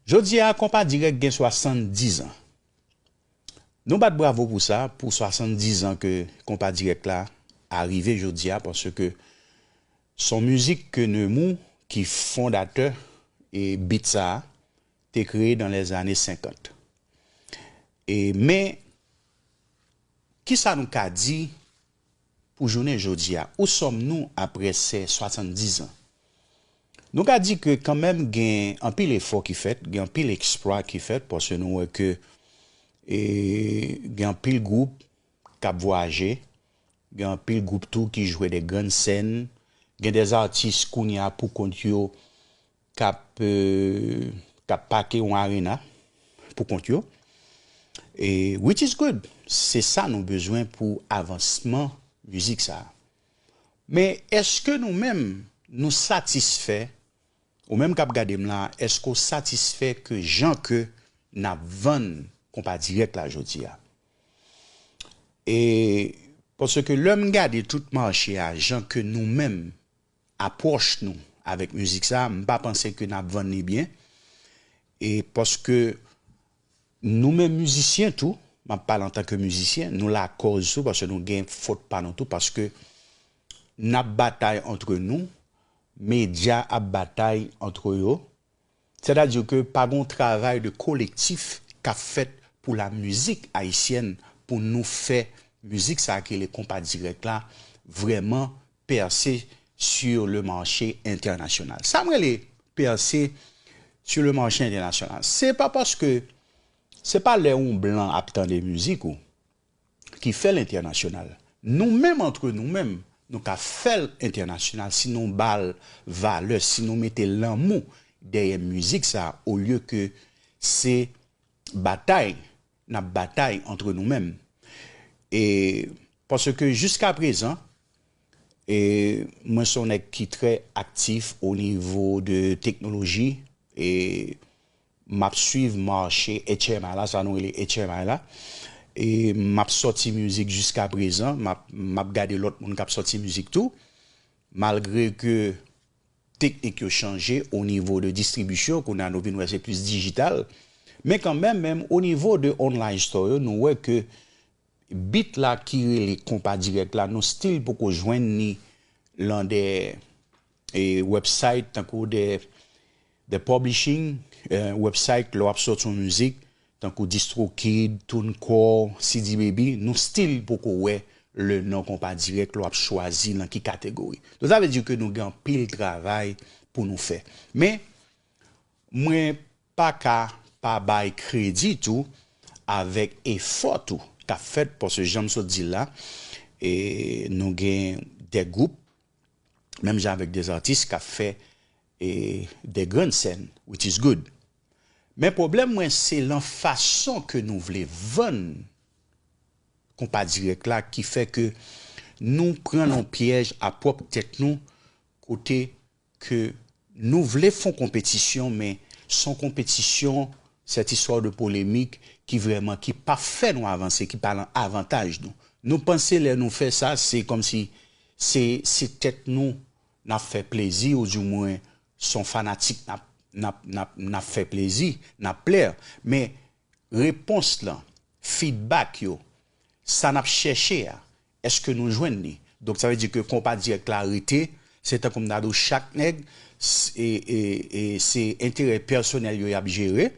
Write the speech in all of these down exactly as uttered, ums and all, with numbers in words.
Jodi a, Konpa Dirèk gen swasanndizan. Nou bat bravo pou sa, pou swasanndizan ke Konpa Dirèk la arive jodi a, paske se yon mizik ke Nemours, ki fondatè e beat sa a, te kreye dans les années cinquante. E, men, kisa nou ka di pou jounen jodi a? Où sommes-nous après ces soixante-dix ans? Nou ka di ke kanmenm gen anpil efò ki fèt, gen anpil eksplwa ki fèt, paske nou wè ke, e, gen anpil gwoup k ap vwayaje, gen anpil gwoup tou ki jwe de grann sèn, gen de atis kounye a pou kont yo k ap, e, k ap pake yon arena pou kont yo. E, which is good. Se sa nou bezwen pou avansman mizik sa a. Men, èske nou menm, nou satisfè, ou menm k ap gade m la, èske w satisfè ke jan ke n ap vann Konpa Dirèk la jodi a? E, paske lè m gade tout mache a, jan ke nou menm, apwòch nou avèk mizik sa a, m pa panse ke n ap vann li byen. E paske nou menm mizisyen tou, m ap pale antanke mizisyen, nou lakòz tou, paske nou gen fòt pa nou tou, paske n ap batay antre nou, medya ap batay antre yo. Sètadi ke pa gen yon travay de kolektif k ap fèt pou la mizik ayisyèn, pou nou fè mizik sa a ki rele Konpa Dirèk la vrèman pèse sur le marché international. Sa m rele pèse sur le marché international, se pa paske, se pa lè yon blan ap tande mizik ou ki fè l entènasyonal. Nou menm, antre nou menm, nou ka fè l entènasyonal si nou ba l valè, si nou mete lanmou dèyè mizik sa a, olye ke se batay n ap batay antre nou menm. E, paske jiska prezan, e, mwen se yon nèg ki trè aktif o nivo de teknoloji, e m ap swiv mache H M I la, sa nou rele H M I la, e m ap sòti mizik jiska prezan, m ap, m ap gade lòt moun k ap sòti mizik tou, malgre ke teknik yo chanje o nivo de distribisyon, kounye a nou vin wè se plis dijital, men kanmenm, menm o nivo de online store yo, nou wè ke beat la ki rele Konpa Dirèk la, nou still poko jwenn li lan de, e, website tankou de, de publishing, e, website lè w ap sòti yon mizik, tankou DistroKid, TuneCore, C D Baby, nou still poko wè le non Konpa Dirèk lè w ap chwazi lan ki kategori. Donk, sa vle di ke nou gen anpil travay pou nou fè. Men, mwen pa ka pa bay kredi tou avèk efò tou k ap fèt, paske jan m sot di l la, e nou gen de gwoup, menm jan avèk de atis k ap fè, e, de grann sèn, which is good. Men pwoblèm mwen, se lan fason ke nou vle vann Konpa Dirèk la ki fè ke nou pran nan yon pyèj a pwòp tèt nou, kote ke nou vle fè yon konpetisyon, men se yon konpetisyon, cette histoire de polémique, ki vrèman, ki pa fè nou avanse, ki pa lan avantaj nou. Nou panse lè nou fè sa, se kòmsi se, se tèt nou n ap fè plezi, oudimwen se yon fanatik n ap, n ap, n ap, n ap fè plezi, n ap plè. Men repons lan, feedback yo, sa n ap chèche a, èske nou jwenn li? Donk, sa vle di ke Konpa Dirèk la rete, se tankou m ta di w, chak nèg, s-, e, e, e, se enterè pèsonèl yo y ap jere.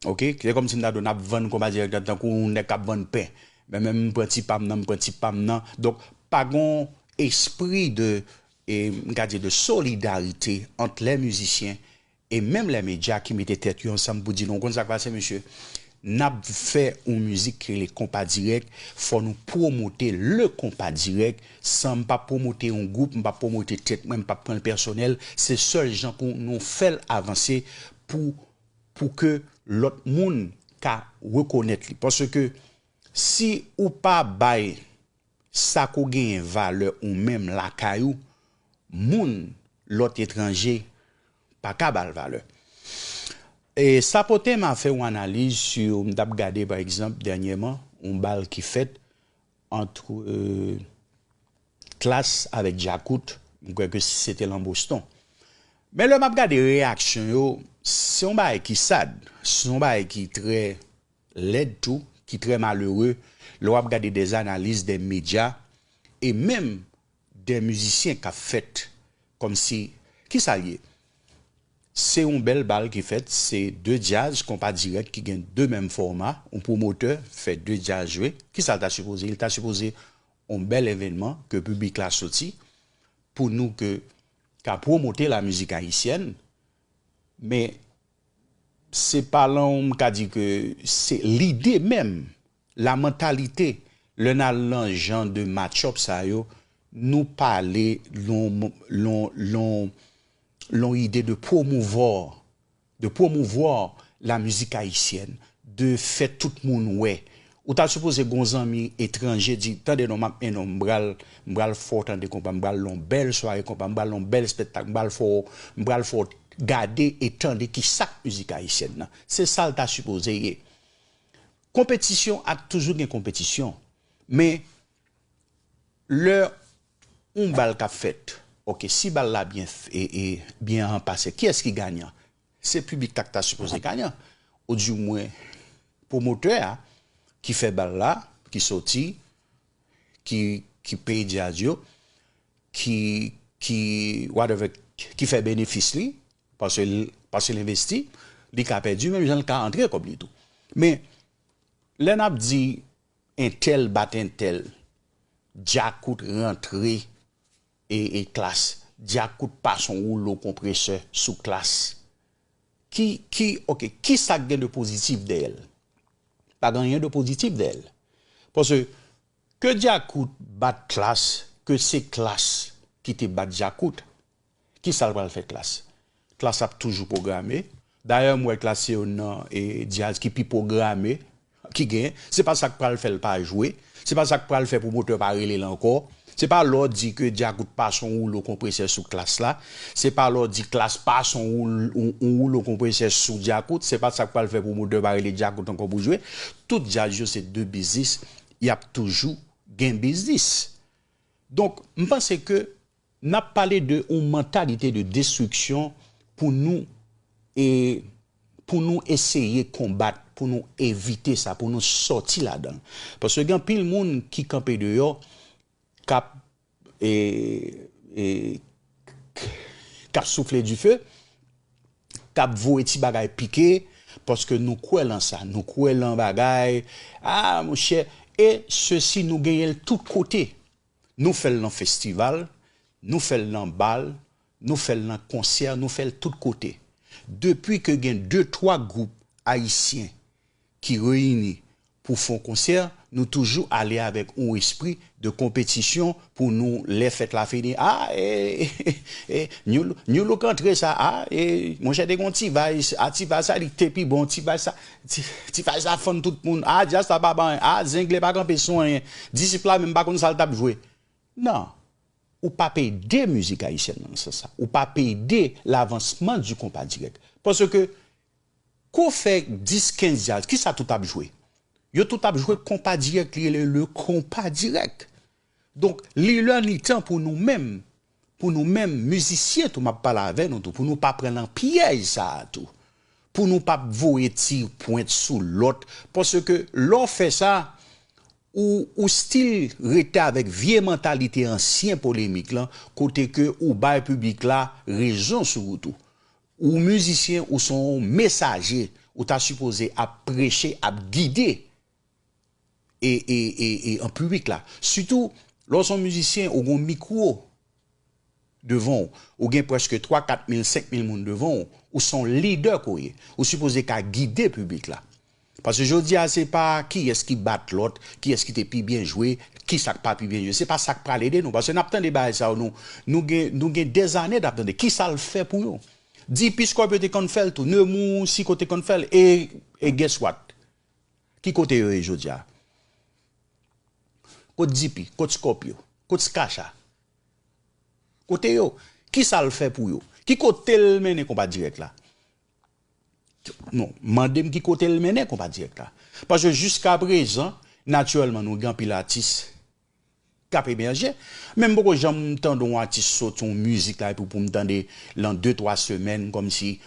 Oke? Se kòmsi m ta di w n ap vann Konpa Dirèk la tankou yon nèg k ap vann pen. Men, men m pran ti pa m nan, m pran ti pa m nan. Donk, pa gen yon espri de, e, m ka di de solidarite ant lè mizisyen e menm lè medya ki mete tèt yo ansanm pou di, nou konn sa k pase, mesye? N ap fè yon mizik ki rele Konpa Dirèk, fò nou pwomote le Konpa Dirèk, san m pa pwomote yon gwoup, m pa pwomote tèt mwen, m pa pran l pèsonèl, se sèl jan pou nou fè l avanse, pou, pou ke lòt moun ka rekonèt li. Paske si ou pa bay sa ke w genyen valè ou menm lakay ou, moun, lòt etranje, pa ka ba l valè. E sa pote m a fè yon analiz sou, m t ap gade, pa egzanp, dènyèman, yon bal ki fèt ant, e, Klass avèk Djakout, m kwè ke se te lan Boston. Men lè m ap gade reyaksyon yo, Se yon bagay ki sad, se yon bagay ki trè lèd tou, ki trè malere, lè w ap gade dè analiz dè medya, e menm dè mizisyen k ap fèt kòmsi, kisa l ye? Se yon bèl bal ki fèt, se de djaz, konpa dirèk ki gen de menm fòma, yon pwomotè fè de djaz jwe, kisa l ta sipoze? Li ta sipoze yon bèl evènman ke piblik la soti, pou nou ke ka pwomote la mizik ayisyèn, men se pa lan m ka di ke se lide menm, la mantalite, lè n al lan jan de match-up sa yo, nou pale lon, lon, lon, lon ide de pwomouvwa, de pwomouvwa la mizik ayisyèn, de fè tout moun wè. Ou ta sipoze gon zanmi etranje di, tande non, m ap, men non, m pral, m pral fè w tande konpa, m pral lan bèl sware konpa, m pral lan bèl spèktak, m pral fè w, m pral fè w gade e tande ki sa k mizik ayisyèn nan. Se sa l ta sipoze ye. Konpetisyon, ak toujou gen konpetisyon. Men, lè yon bal k ap fèt, oke, si bal la byen, e, e, byen an pase, kiyès ki ganyan? Se piblik la k ta sipoze ganyan. Ou di mwen, pwomotè a, ki fè bal la, ki soti, ki, ki peye djaz yo, ki, ki, whatever, ki fè benefis li, paske l, paske l envesti, li ka pèdi, menm jan l ka antre kòb li tou. Men, lè n ap di entèl bat entèl, djakout rantre e, e Klass, djakout pase yon woulo konpresè sou Klass. Ki, ki, oke, ki sa k gen de pozitif dèyè l? Pa gen anyen de pozitif dèyè l. Paske ke djakout bat Klass, ke se Klass ki te bat djakout, kisa l pral fè Klass? Klass ap toujou pwograme. Dayè, m wè Klass se youn nan, e, djaz ki pi pwograme ki gen. Se pa sa k pral fè l pa jwe. Se pa sa k pral fè pwomotè pa rele l ankò. Se pa lè w di ke djakout pase yon woulo konpresè sou Klass la. Se pa lè w di Klass pase yon woul-, yon, yon woulo konpresè sou djakout. Se pa sa k pral fè pwomotè pa rele djakout ankò pou jwe. Tout djaz yo se de biznis. Y ap toujou gen biznis. Donk, m panse ke n ap pale de yon mantalite de destriksyon pou nou, e, pou nou eseye konbat, pou nou evite sa, pou nou sòti ladan l. Paske gen anpil moun ki kanpe deyò, k ap, e, e, k ap soufle dife, k ap voye ti bagay pike, paske nou kwè lan sa, nou kwè lan bagay, a, monchè, e sesi nou genyen l tout kote. Nou fè l nan festival, nou fè l nan bal, nou fè l nan konsè, nou fè l tout kote. Depi ke gen de, twa gwoup ayisyen ki reyini pou fè yon konsè, nou toujou ale avèk yon espri de konpetisyon pou nou, lè fèt la fini, a, e, e, e, New, New Look antre sa, a, e, monchè, te gen yon T-Vice, a, T-Vice sa, li te pi bon, T-Vice sa, T-, T-Vice sa fann tout moun, a, djaz sa pa ban anyen, a, Zengle pa kanpe sou anyen, Disip la menm pa konn sa l t ap jwe. Non. Ou p ap ede mizik ayisyèn nan sans sa. Ou p ap ede lavansman di konpa dirèk. Paske, ke w fè dis, kenz djaz, kisa tout ap jwe? Yo tout ap jwe konpa dirèk, li rele le konpa dirèk. Donk, li lè, li tan pou nou menm, pou nou menm, mizisyen tou, m ap pale avè nou tou, pou nou pa pran nan pyèj sa a tou. Pou nou pa voye ti pwent sou lòt. Paske, lè w fè sa, ou, ou still rete avèk vye mantalite ansyen polemik lan, kote ke ou bay piblik la rezon sou ou tou. Ou mizisyen, ou se yon mesaje, ou ta sipoze ap preche, ap gide e, e, e, e an piblik la. Sitou, lè w se yon mizisyen, ou gen yon mikwo devan w, ou gen prèske twa, kat mil, senk mil moun devan w, ou se yon lidè ke w ye. Ou sipoze ka gide piblik la. Paske jodi a, se pa kiyès ki bat lòt, kiyès ki te pi byen jwe, kisa k pa pi byen jwe. Se pa sa k pral ede nou. Paske n ap tande bagay sa yo, nou, nou gen, nou gen dèzane n ap tande. Kisa l fè pou yo? Depi Scorpio te konn fè l tou, Nemours, Siko te konn fè l, e, e guess what? Ki kote yo ye jodi a? Kot D P? Kot Scorpio? Kot Skacha? Kote yo? Kisa l fè pou yo? Ki kote l mennen konpa dirèk la? Non, mande m ki kote l mennen konpa dirèk la. Paske jiska prezan, natirèlman, nou gen anpil atis k ap emèje. Men m poko janm tande yon atis soti yon mizik la epi pou m tande lan de, twa semèn, kòmsi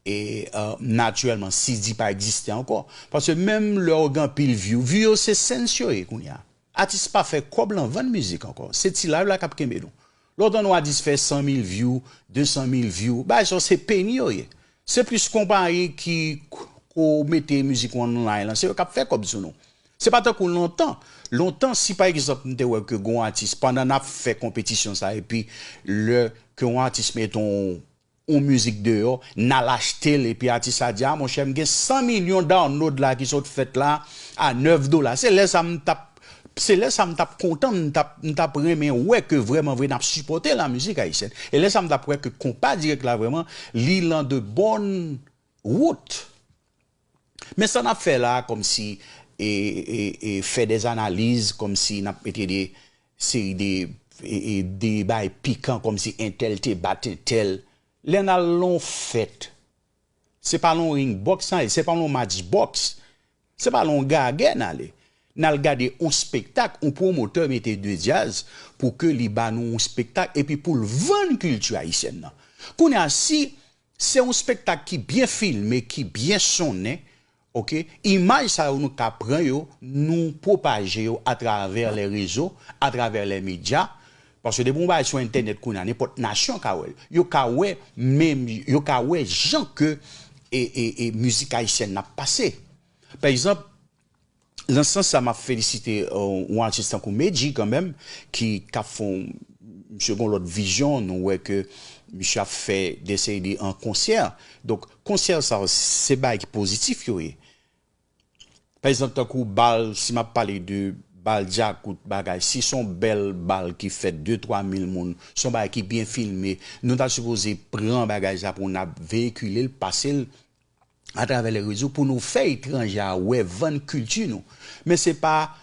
E, euh, natirèlman, C D pa egziste ankò. Paske menm lè w gen anpil view, view yo se cents yo ye kounye a. Atis pa fè kòb lan vann mizik ankò. Se ti live la k ap kenbe nou. Lè w tann yon atis fè san mil view, de san mil view, bagay sa yo se peni yo ye. Se plis konpayi ki ko mete mizik ou online lan, se yo k ap fè kòb sou nou. Se pa tankou lontan. Lontan, si pa egzanp, m te wè ke gon atis, pandan n ap fè konpetisyon sa, epi lè ke yon atis mete yon, yon mizik deyò, n al achte l, epi atis la di, "A, monchè, m gen san milyon download la ki sot fèt la a nèf dola." Se lè sa m t ap, se lè sa m t ap kontan, m t ap, m t ap renmen wè ke vrèman vre n ap sipòte lamizik ayisyèn. E lè sa m t ap wè ke konpa dirèk la vrèman, li lan de bòn wout. Men sa n ap fè la, kòmsi, e, e, e, fè de analiz, kòmsi n ap mete de seri de, e, e, de bagay pikan, kòmsi entèl te bat entèl. Lè n al lan yon fèt, se pa lan yon ring box n ale, se pa lan yon match box, se pa lan yon gagè n ale. N al gade yon spektak, yon pwomotè mete de djaz pou ke li ba nou yon spektak, epi pou l vann kilti ayisyèn nan. Kounye a, si se yon spektak ki byen filme, ki byen sonnen, oke, imaj sa yo nou ka pran yo, nou pwopaje yo atravè lè rezo, atravè lè medya, paske depi yon bagay sou entènèt kounye a, nenpòt nasyon ka wè l. Yo ka wè menm, yo ka wè jan ke, e, e, e, mizik ayisyèn nan ap pase. Pa egzanp, nan sans sa, m ap felisite, euh, yon atis tankou Medjy kanmenm, ki, k ap fè yon, misye gon lòt vizyon, nou wè ke misye ap fè de seri de an konsè. Donk, konsè sa yo, se bagay ki pozitif yo ye. Pa egzanp, tankou bal, si m ap pale de bal djakout, bagay, si se yon bèl bal ki fèt de, twa mil moun, se yon bagay ki byen filme, nou ta sipoze pran bagay sa pou n ap veyikile l, pase l atravè lè rezo pou nou fè etranje a wè, vann kilti nou. Men se pa,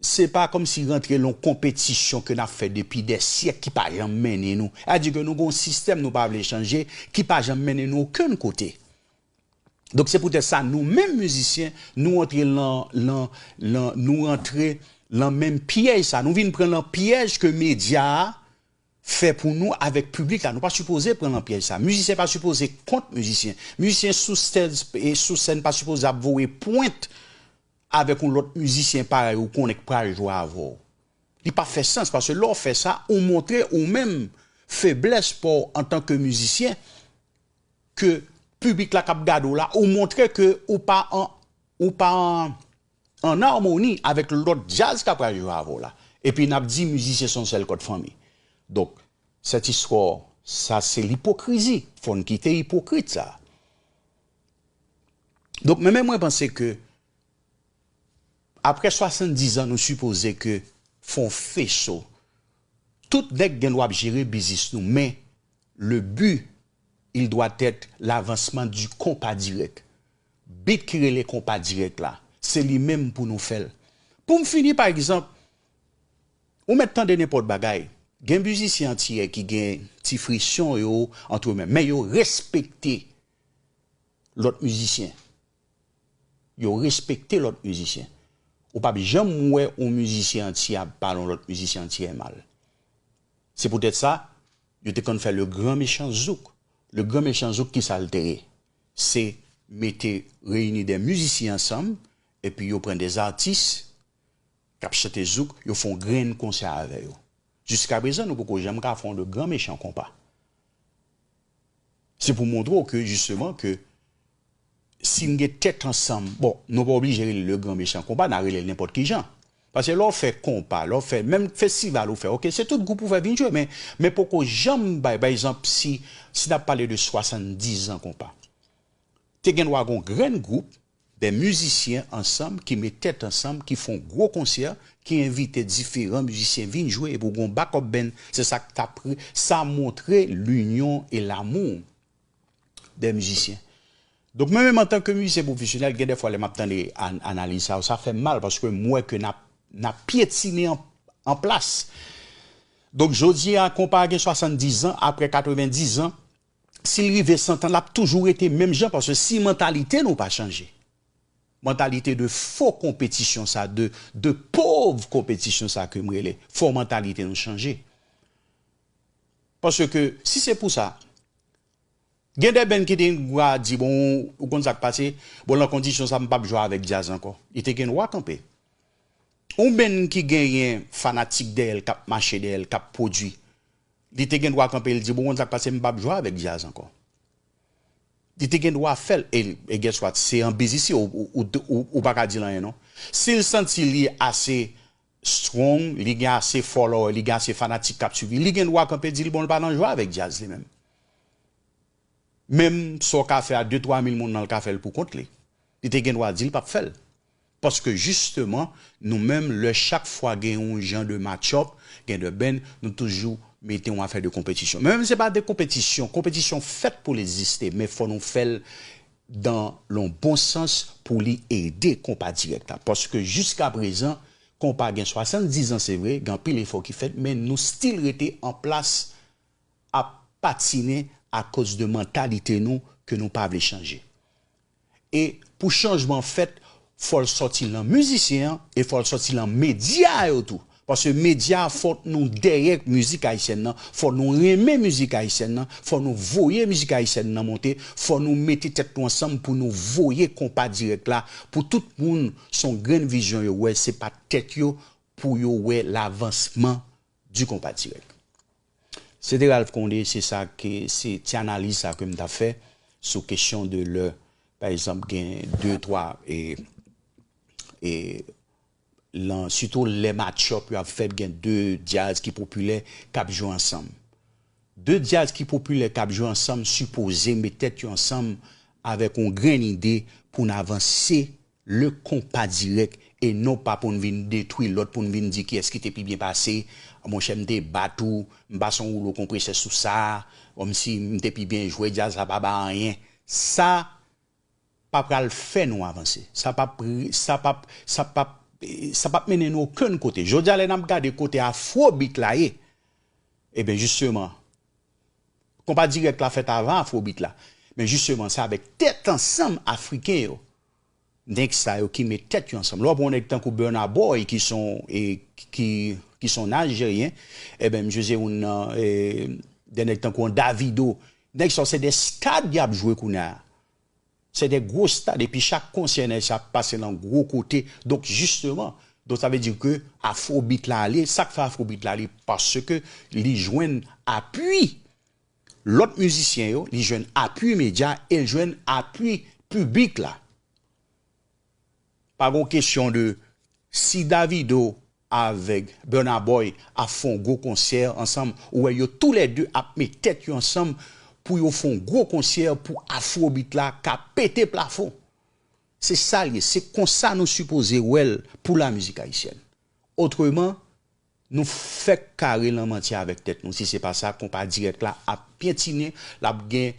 se pa kòmsi rantre lan yon konpetisyon ke n ap fè depi dè syèk ki pa janm mennen nou. Sa di ke nou gon sistèm nou pa vle chanje, ki pa janm mennen nou okenn kote. Donk se poutèt sa, nou menm mizisyen, nou antre lan, lan, lan, nou rantre lan menm pyèj sa. Nou vin pran lan pyèj ke medya a fè pou nou avèk piblik la. Nou pa sipoze pran lan pyèj sa. Mizisyen pa sipoze kont mizisyen. Mizisyen sou sèn, e sou sèn pa sipoze ap voye pwent avèk yon lòt mizisyen parèy ou konnen k pral jwe avè w. Li pa fè sans, paske lè w fè sa, ou montre ou menm feblès pa w antanke mizisyen, ke piblik la k ap gade w la, ou montre ke ou pa an, ou pa an, an amoni avèk lòt djaz k ap pral jwe avè w la. Epi n ap di mizisyen se yon sèl kòd fanmi. Donk, cette histoire, sa se lipokrizi. Fò n kite ipokrit sa. Donk, men, men mwen panse ke apre swasanndiz an, nou sipoze ke fè yon feso. Tout nèg gen dwa ap jere biznis nou, men le but, il doit être l'avancement du compas direct. Bit ki rele konpa dirèk la, se li menm pou nou fè l. Pou m fini, pa egzanp, ou mèt tande nenpòt bagay. Gen mizisyen antiyè ki gen ti frisyon yo antre men, men yo respekte lòt mizisyen. Yo respekte lòt mizisyen. Ou p ap janm wè yon mizisyen antiyè ap pale yon lòt mizisyen antiyè mal. Se poutèt sa, yo te konn fè le gran mechan zouk. Le gran mechan zouk, ki sa l te ye? Se mete, reyini de mizisyen ansanm, epi yo pran de atis k ap chante zouk, yo fè yon grenn konsè avè yo. Jiska prezan, nou poko janm ka fè yon le gran mechan konpa. Se pou montre w ke, jisteman, ke si n gen tèt ansanm, bon, nou pa oblije rele le gran mechan konpa, n a rele l nenpòt ki jan. Paske lè w fè konpa, lè w fè, menm festival ou fè, oke, se tout gwoup ou fè vin jwe, men, men poko janm bay, pa egzanp, si, si n ap pale de swasanndiz an konpa, te gen dwa gon grenn gwoup, de mizisyen ansanm, ki met tèt ansanm, ki fè yon gwo konsè, ki envite diferan mizisyen vin jwe, epi w gon backup band, se sa k t ap re-, sa montre linyon e lamou de mizisyen. Donk, mwen menm antanke mizisyen pwofesyonèl, gen de fwa lè m ap tande an-, analiz sa yo, sa fè m mal, paske m wè ke n ap, n ap pyetine an, an plas. Donk, jodi a, konpa a gen swasanndiz an, apre katrevendiz an, si l rive san an, l ap toujou rete menm jan, paske si mantalite nou pa chanje, mantalite de fo konpetisyon sa, de, de pòv konpetisyon sa ke m rele, fò mantalite nou chanje. Paske si se pou sa, Gen de band ki te gen dwa di, bon, ou konn sa k pase, bon, lan kondisyon sa, m p ap jwe avèk djaz ankò. Li te gen dwa kanpe. Yon band ki genyen fanatik dèyè l, k ap mache dèyè l, k ap pwodui, li te gen dwa kanpe, li di, bon, ou konn sa k pase, m p ap jwe avèk djaz ankò. Li te gen dwa fè l, e, e guess what, se an biznis, ou, ou, ou, ou, ou pa ka di l anyen, non. Si l santi li ase strong, li gen ase follower, li gen ase fanatik k ap swiv li, li gen dwa kanpe di l, bon, l pa nan jwe avèk djaz li menm. Menm sa w ka fè a de twa mil moun nan, l ka fè l pou kont li. Li te gen dwa di l p ap fè l. Paske jisteman, nou menm, lè chak fwa gen yon jan de match-up, gen de band, nou toujou mete yon afè de konpetisyon. Men menm se pa de konpetisyon, konpetisyon fèt pou l egziste, men fò nou fè l dans le bon sens pou li ede konpa dirèk la. Paske jiska prezan, konpa gen swasanndiz an, se vre, gen anpil efò ki fèt, men nou still rete an plas ap patinen akoz de mantalite nou ke nou pa vle chanje. E pou chanjman fèt, fò l sòti lan mizisyen an e fò l sòti lan medya yo tou. Paske medya, fò nou dèyè mizik ayisyèn nan, fò nou renmen mizik ayisyèn nan, fò nou voye mizik ayisyèn nan monte, fò nou mete tèt nou ansanm pou nou voye konpa dirèk la, pou tout moun, se yon grenn vizyon yo wè, se pa tèt yo, pou yo wè lavansman du konpa dirèk. Se te Ralph Condé, se sa ke, se ti analiz sa ke m t ap fè sou kesyon de lè, pa egzanp, gen de, twa, e, e, lan, sitou lè match-up yo ap fèt, gen de djaz ki popilè k ap jwe ansanm. De djaz ki popilè k ap jwe ansanm sipoze met tèt yo ansanm avèk yon grenn ide pou n avanse le konpa dirèk e non pa pou n vin detwi lòt, pou n vin di kiyès ki te pi byen pase. Monchè, m te bat ou, m pase yon woulo konpresè sou sa, kòmsi m te pi byen jwe, djaz la pa bay anyen. Sa pa pral fè nou avanse. Sa p ap, sa p ap, sa p ap, sa p ap mennen nou okenn kote. Jodi a, lè n ap gade kote afwobit la ye, ebyen, jisteman, konpa dirèk la fèt avan afwobit la. Men jisteman, se avèk tèt ansanm afriken yo, nèg sa yo ki met tèt yo ansanm. Lè w pran yon nèg tankou Burna Boy, ki son, e, ki, ki son Aljeryen, ebyen, m jwe se youn nan, e, de nèg tankou yon Davido. Nèg sa yo se de stad y ap jwe kounye a. Se de gwo stad, epi chak konsè nèg sa ap pase lan gwo kote. Donk, jisteman, donk, sa vle di ke afwobit la ale, sa k fè afwobit la ale, paske li jwenn apui lòt mizisyen yo, li jwenn apui medya e l jwenn apui piblik la. Pa gon kesyon de si Davido avèk Burna Boy ap fè yon gwo konsè ansanm, ou wè yo toulède ap met tèt yo ansanm pou yo fè yon gwo konsè pou afwobit la ka pete plafon. Se sa l ye, se konsa nou sipoze wè l pou lamizik ayisyèn. Otreman, nou fèk kare lan manti avèk tèt nou. Si se pa sa, konpa dirèk la ap pyentinen, l ap gen,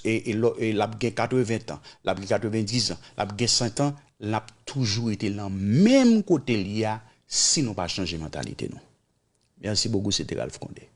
e, e, e l ap gen katreven tan, l ap gen katrevendiz an, l ap gen san tan, l ap toujou rete lan menm kote l ye a si nou pa chanje mantalite nou. Mèsi bokou, se te Ralph Condé.